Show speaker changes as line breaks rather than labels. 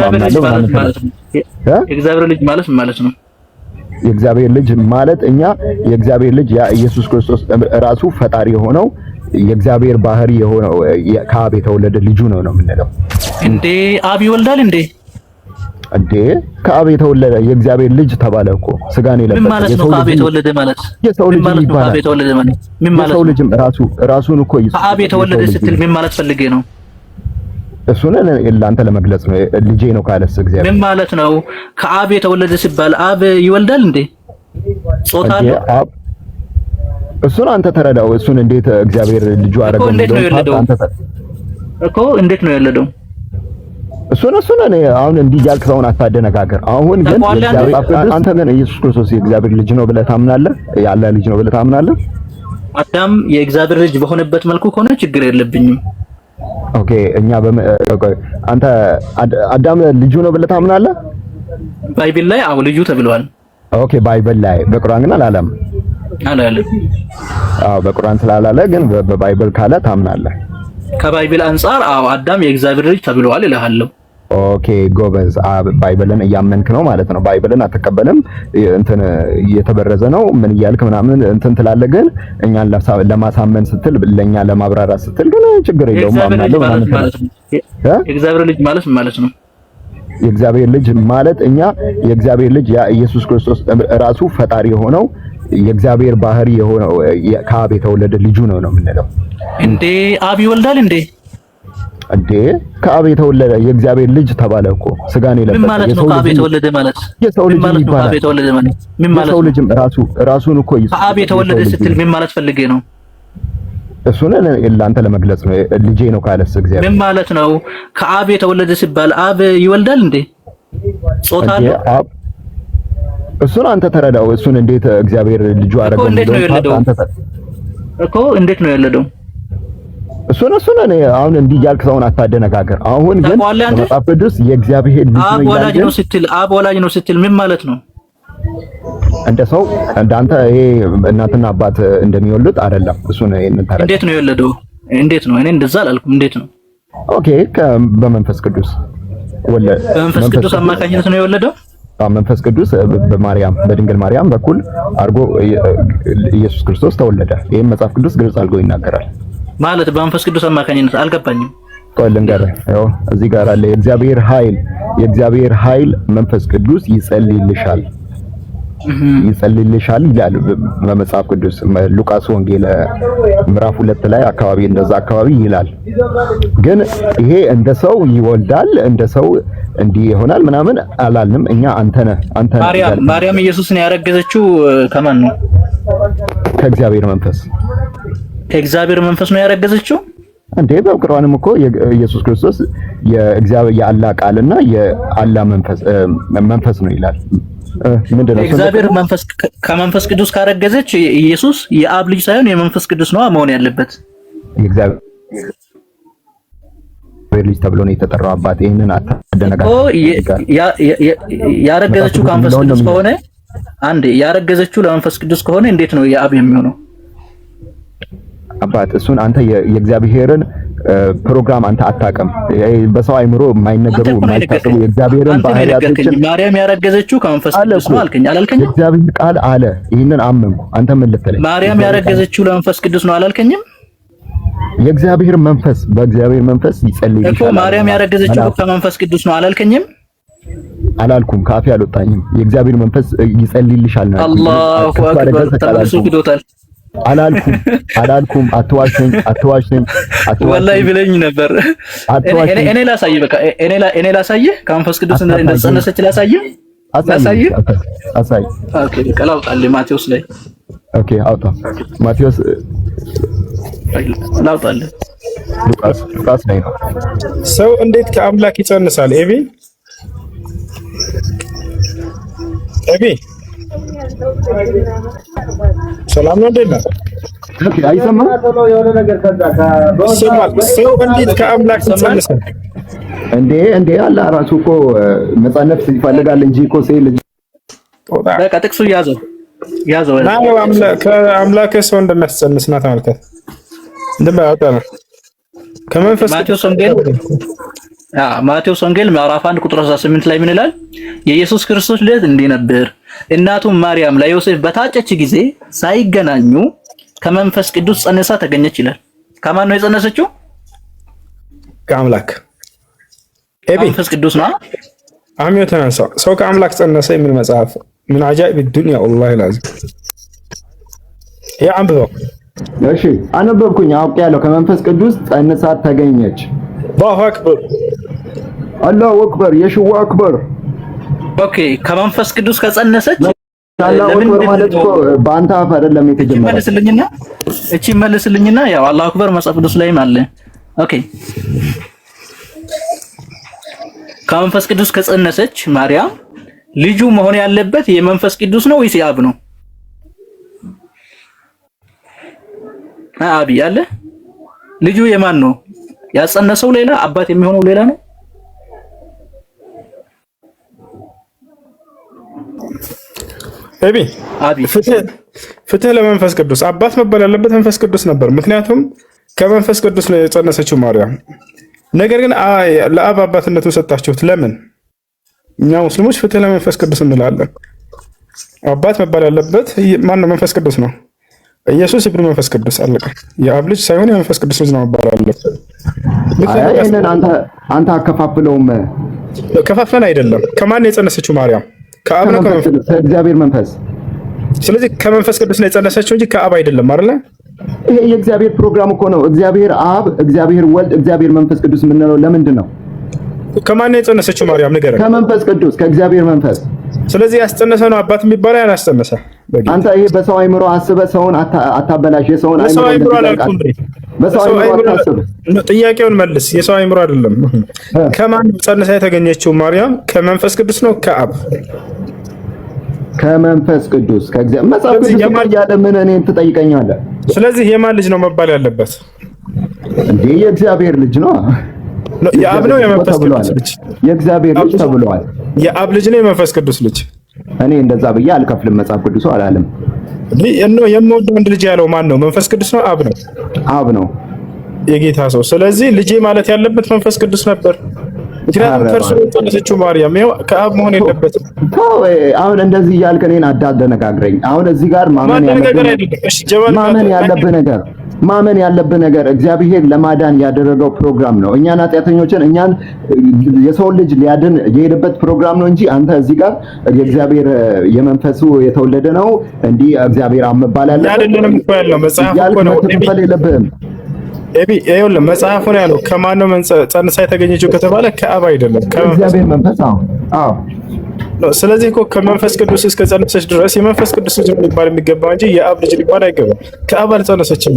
አምናለሁ ምናምን
ማለት ነው። የእግዚአብሔር ልጅ ማለት ማለት ነው።
የእግዚአብሔር ልጅ ማለት እኛ የእግዚአብሔር ልጅ ያ ኢየሱስ ክርስቶስ ራሱ ፈጣሪ የሆነው የእግዚአብሔር ባህሪ የሆነው ከአብ የተወለደ ልጁ ነው ነው የምንለው።
እንዴ አብ ይወልዳል እንዴ?
እንዴ ከአብ የተወለደ የእግዚአብሔር ልጅ ተባለ እኮ፣ ስጋን የለበሰ።
ምን ማለት ነው? ከአብ የተወለደ ማለት
የሰው ልጅ ይባላል።
ከአብ የተወለደ ማለት ምን ማለት
የሰው
ነው?
ልጅም ራሱን እኮ
ከአብ የተወለደ ስትል ምን ማለት ፈልጌ ነው?
እሱን ለአንተ ለመግለጽ ነው። ልጄ ነው ካለስ እግዚአብሔር
ምን ማለት ነው? ከአብ የተወለደ ሲባል አብ ይወልዳል እንዴ? ጾታ አለው?
እሱን አንተ ተረዳው። እሱን እንዴት እግዚአብሔር ልጁ አደረገው?
እንዴት ነው የወለደው እኮ? እንዴት ነው የወለደው?
እሱን እኔ አሁን እንዲህ እያልክ ሰውን አታደነጋገር። አሁን ግን አንተ ግን ኢየሱስ ክርስቶስ የእግዚአብሔር ልጅ ነው ብለህ ታምናለህ? የአላህ ልጅ ነው ብለህ ታምናለህ?
አዳም የእግዚአብሔር ልጅ በሆነበት መልኩ ከሆነ ችግር የለብኝም።
Okay፣ እኛ አንተ አዳም ልጁ ነው ብለህ ታምናለህ?
Bible ላይ አዎ ልጁ ተብሏል።
Okay፣ Bible ላይ፣ በቁርአን ግን አላለም።
አላለም።
አዎ፣ በቁርአን ስላላለ ግን በ Bible ካለ ታምናለህ።
ከ Bible አንጻር አዎ አዳም የእግዚአብሔር ልጅ ተብሏል እልሃለሁ።
Okay ጎበዝ፣ Bible ን እያመንክ ነው ማለት ነው። Bible ን አትቀበልም፣ እንትን እየተበረዘ ነው ምን እያልክ ምናምን እንትን ትላለህ። ግን እኛን ለማሳመን ስትል፣ ለኛ ለማብራራት ስትል ግን ችግር የለውም አምናለሁ ምናምን።
የእግዚአብሔር ልጅ ማለት ማለት ነው።
የእግዚአብሔር ልጅ ማለት እኛ የእግዚአብሔር ልጅ ያ ኢየሱስ ክርስቶስ ራሱ ፈጣሪ የሆነው የእግዚአብሔር ባህሪ የሆነው ከአብ የተወለደ ልጁ ነው ነው የምንለው።
እንዴ አብ ይወልዳል እንዴ?
እንዴ ከአብ የተወለደ የእግዚአብሔር ልጅ ተባለ እኮ፣ ስጋን የለበሰ።
ምን ማለት ነው? ከአብ የተወለደ ማለት
የሰው ልጅ ይባላል።
ከአብ የተወለደ ማለት ምን ማለት
የሰው
ነው?
ልጅም ራሱን እኮ
ከአብ የተወለደ ስትል ምን ማለት ፈልጌ ነው?
እሱን ለአንተ ለመግለጽ ነው። ልጄ ነው ካለስ እግዚአብሔር
ምን ማለት ነው? ከአብ የተወለደ ሲባል አብ ይወልዳል እንዴ? ጾታ አለው?
እሱን አንተ ተረዳው። እሱን እንዴት እግዚአብሔር ልጁ አደረገው?
እንዴት ነው የወለደው እኮ? እንዴት ነው የወለደው?
እሱን እኔ አሁን እንዲህ እያልክ ሰውን አታደነጋገር። አሁን ግን መጽሐፍ ቅዱስ የእግዚአብሔር ልጅ
ነው ይላል። አብ ወላጅ ነው ስትል አብ ወላጅ ነው ስትል ምን ማለት ነው?
እንደ ሰው እንዳንተ ይሄ እናትና አባት እንደሚወልዱት አይደለም። እሱን ይሄንን ተረዳ።
እንዴት ነው የወለደው? እንዴት ነው? እኔ እንደዛ አላልኩም። እንዴት ነው?
Okay፣ በመንፈስ ቅዱስ ወለደ።
በመንፈስ ቅዱስ አማካኝነት ነው የወለደው።
መንፈስ ቅዱስ በማርያም፣ በድንግል ማርያም በኩል አድርጎ ኢየሱስ ክርስቶስ ተወለደ። ይሄን መጽሐፍ ቅዱስ ግልጽ አድርጎ ይናገራል።
ማለት በመንፈስ ቅዱስ አማካኝነት አልገባኝም።
ቆይ ልንገርህ፣ ይኸው እዚህ ጋር አለ። የእግዚአብሔር ኃይል መንፈስ ቅዱስ ይጸልይልሻል ይጸልይልሻል ይላል በመጽሐፍ ቅዱስ፣ ሉቃስ ወንጌል ምዕራፍ 2 ላይ አካባቢ፣ እንደዛ አካባቢ ይላል። ግን ይሄ እንደ ሰው ይወልዳል፣ እንደ ሰው እንዲህ ይሆናል ምናምን አላልንም። እኛ አንተ ነህ አንተ ነህ።
ማርያም ኢየሱስን ያረገዘችው ከማን ነው?
ከእግዚአብሔር መንፈስ።
ከእግዚአብሔር መንፈስ ነው ያረገዘችው?
እንዴ በቁርአንም እኮ ኢየሱስ ክርስቶስ የእግዚአብሔር የአላህ ቃልና የአላህ መንፈስ ነው ይላል። ምንድነው?
እግዚአብሔር መንፈስ ከመንፈስ ቅዱስ ካረገዘች ኢየሱስ የአብ ልጅ ሳይሆን የመንፈስ ቅዱስ ነው መሆን ያለበት።
የእግዚአብሔር ልጅ ተብሎ ነው የተጠራው። አባት ይሄንን አታደነጋግር።
ያረገዘችው ከመንፈስ ቅዱስ ከሆነ፣ አንዴ፣ ያረገዘችው ለመንፈስ ቅዱስ ከሆነ እንዴት ነው የአብ የሚሆነው?
አባት እሱን አንተ የእግዚአብሔርን ፕሮግራም አንተ አታውቅም። በሰው አይምሮ የማይነገሩ፣ የማይታሰቡ የእግዚአብሔርን ባህሪያቶችን
ማርያም ያረገዘችው ከመንፈስ ቅዱስ ነው አልከኝ አላልከኝም?
የእግዚአብሔር ቃል አለ። ይህንን አመንኩ። አንተ ምን ልትለኝ?
ማርያም ያረገዘችው ለመንፈስ ቅዱስ ነው አላልከኝም?
የእግዚአብሔር መንፈስ፣ በእግዚአብሔር መንፈስ ይጸልይልሻል
እኮ። ማርያም ያረገዘችው ከመንፈስ ቅዱስ ነው አላልከኝም?
አላልኩም። ከአፌ አልወጣኝም። የእግዚአብሔር መንፈስ ይጸልይልሻል ነው።
አላሁ አክበር፣ ተመልሶ ክዶታል።
አላልኩም፣ አላልኩም። አትዋሸኝ፣ አትዋሸኝ፣ አትዋሸኝ።
ወላሂ ብለኝ ነበር። እኔ ላሳይህ፣ በቃ እኔ ላሳይህ፣ ከመንፈስ ቅዱስ እንደተጸነሰች ላሳይህ፣ ላሳይህ።
አሳይ።
Okay፣ በቃ ላውጣልህ ማቴዎስ ላይ።
Okay፣ አውጣ ማቴዎስ።
ላውጣልህ።
ሉቃስ ላይ ነው።
ሰው እንዴት ከአምላክ ይጸንሳል? ኤቢ፣ ኤቢ፣ ሰላም ነው? እንዴት ነው?
Okay፣ አይሰማም?
ይሰማል። ሰው እንዴት ከአምላክ ይጸንሳል?
እንዴ አላህ ራሱ እኮ መጸነስ ይፈልጋል እንጂ እኮ ሴት ልጅ
በቃ ጥቅሱ ያዘው ያዘው።
ና፣ ከአምላክ ሰው እንደሚያስጸንስ ና ተመልከት። እንደማያወጣ ነው ከመንፈስ
ማቴዎስ ወንጌል ማቴዎስ ወንጌል ምዕራፍ 1 ቁጥር 18 ላይ ምን ይላል? የኢየሱስ ክርስቶስ ልደት እንዲህ ነበር። እናቱም ማርያም ለዮሴፍ በታጨች ጊዜ ሳይገናኙ ከመንፈስ ቅዱስ ጸንሳ ተገኘች ይላል። ከማን ነው የጸነሰችው?
ከአምላክ። ኤቢ።
ከመንፈስ ቅዱስ ነው።
አሚዮ ተነሳ። ሰው ከአምላክ ጸነሰ የሚል መጽሐፍ من عجائب الدنيا والله العظيم። ያ አንብበው።
እሺ አነበብኩኝ፣ አውቄያለሁ። ከመንፈስ ቅዱስ ጸንሳ ተገኘች።
الله أكبر።
الله أكبر፣ የሽዋ أكبر።
Okay፣ ከመንፈስ ቅዱስ ከጸነሰች
الله أكبر ማለት እኮ በአንተ አፍ አይደለም የተጀመረው።
መልስልኝና፣ እቺ መልስልኝና፣ ያው الله أكبر መጽሐፍ ቅዱስ ላይም አለ። Okay፣ ከመንፈስ ቅዱስ ከጸነሰች ማርያም ልጁ መሆን ያለበት የመንፈስ ቅዱስ ነው ወይስ የአብ ነው? አብ ያለ ልጁ የማን ነው? ያጸነሰው ሌላ፣ አባት የሚሆነው ሌላ ነው።
ኤቢ።
አቢ።
ፍትህ ለመንፈስ ቅዱስ። አባት መባል ያለበት መንፈስ ቅዱስ ነበር። ምክንያቱም ከመንፈስ ቅዱስ ነው የጸነሰችው ማርያም። ነገር ግን ለአብ አባትነቱን ሰጣችሁት። ለምን? እኛ ሙስሊሞች ፍትህ ለመንፈስ ቅዱስ እንላለን። አባት መባል ያለበት ማን ነው? መንፈስ ቅዱስ ነው። ኢየሱስ ኢብኑ መንፈስ ቅዱስ፣ አለቀ። የአብ ልጅ ሳይሆን የመንፈስ ቅዱስ ልጅ ነው መባል ያለበት።
ይህንን አንተ አከፋፍለውም።
ከፋፍለን አይደለም። ከማን ነው የጸነሰችው ማርያም? ከአብ ነው?
ከእግዚአብሔር መንፈስ።
ስለዚህ ከመንፈስ ቅዱስ ነው የጸነሰችው እንጂ ከአብ አይደለም አይደለ?
ይሄ የእግዚአብሔር ፕሮግራም እኮ ነው። እግዚአብሔር አብ፣ እግዚአብሔር ወልድ፣ እግዚአብሔር መንፈስ ቅዱስ የምንለው ለምንድን ነው?
ከማን ነው የጸነሰችው ማርያም ንገረን።
ከመንፈስ ቅዱስ፣ ከእግዚአብሔር መንፈስ።
ስለዚህ ያስጸነሰ ነው አባት የሚባለው፣ ያላስጸነሰ
አንተ ይሄ በሰው አይምሮ አስበህ ሰውን አታበላሽ። የሰውን
አይምሮ አላልኩም።
በሰው አይምሮ አታስብ።
ጥያቄውን መልስ። የሰው አይምሮ አይደለም። ከማን ጸንሳ የተገኘችው ማርያም ከመንፈስ ቅዱስ ነው ከአብ?
ከመንፈስ ቅዱስ፣ ከእግዚአብሔር። መጽሐፍ ቅዱስ እያለ ምን እኔን ትጠይቀኛለህ?
ስለዚህ የማን ልጅ ነው መባል ያለበት?
እንዴ የእግዚአብሔር ልጅ ነው።
የአብ ነው የመንፈስ ቅዱስ ልጅ?
የእግዚአብሔር ልጅ ተብሏል።
የአብ ልጅ ነው የመንፈስ ቅዱስ ልጅ?
እኔ እንደዛ ብዬ አልከፍልም። መጽሐፍ ቅዱሱ አላለም።
የምወደው አንድ ልጅ ያለው ማን ነው? መንፈስ ቅዱስ ነው አብ ነው?
አብ ነው።
የጌታ ሰው። ስለዚህ ልጄ ማለት ያለበት መንፈስ ቅዱስ ነበር። ምክንያቱም ከእርሱ የጸነሰችው ማርያም ይኸው ከአብ መሆን የለበትም።
ተው፣ አሁን እንደዚህ እያልክ እኔን አታደነጋግረኝ። አሁን እዚህ ጋር ማመን ያለብህ ነገር እግዚአብሔር ለማዳን ያደረገው ፕሮግራም ነው። እኛን ኃጢአተኞችን፣ እኛን የሰውን ልጅ ሊያድን የሄደበት ፕሮግራም ነው እንጂ አንተ እዚህ ጋር የእግዚአብሔር የመንፈሱ የተወለደ ነው፣ እንዲህ እግዚአብሔር አብ መባል ያለበት
አይደለም እኮ ያለው መጽሐፍ እኮ ነው።
መከፋፈል የለብህም።
ኤቢ፣ ይኸውልህ መጽሐፉ ነው ያለው። ከማን ነው ጸንሳ የተገኘችው ከተባለ ከአብ አይደለም፣
ከእግዚአብሔር መንፈስ። አዎ አዎ።
ስለዚህ እኮ ከመንፈስ ቅዱስ እስከ ጸነሰች ድረስ የመንፈስ ቅዱስ ልጅ ሊባል የሚገባው እንጂ የአብ ልጅ ሊባል አይገባም። ከአብ አልጸነሰችም።